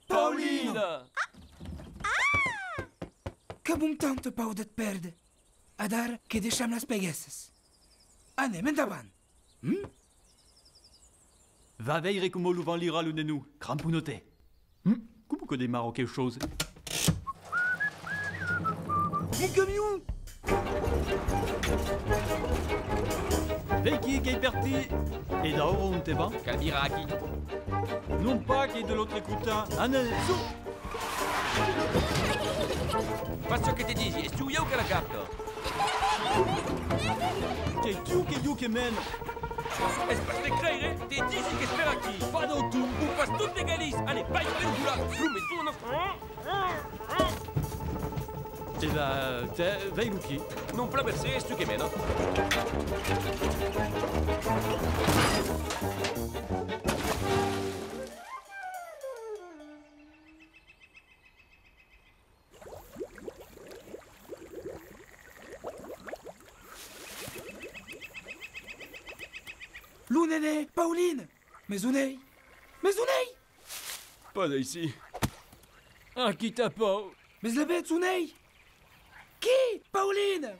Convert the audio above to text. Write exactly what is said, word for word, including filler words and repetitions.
Paulina! Qu'avem tanta paur de't pèrder. Adara que deisham las peguessas. Anem, endavant! Hm? Va veire coma lo van lirar lo nenon, crampona-te. Hm? Coma que demara queu chose? Mon camion! Veiquí qu'ei partit! E d'aura onte va? Cal virar aquí. Non pas, qu'ei de l'autre costat. Anem, zo! Fas çò que te disi, es tu o ieu qu'a la carta. Qu'ei tu, qu'ei ieu que mena. Es pas de creire, te disi qu'es per aquí. Pas dau tot. O fas tot de galís. Allez, vai, vai, lo volar. Lo meton en... E ben, te, vei-lo quí. Non plan mercé, es tu que mena. Lo nené, Pauline! Mes on ei? Mes on ei? Pas aicí. Aquí tanpauc. Mes lavetz on ei? Qui? Pauline!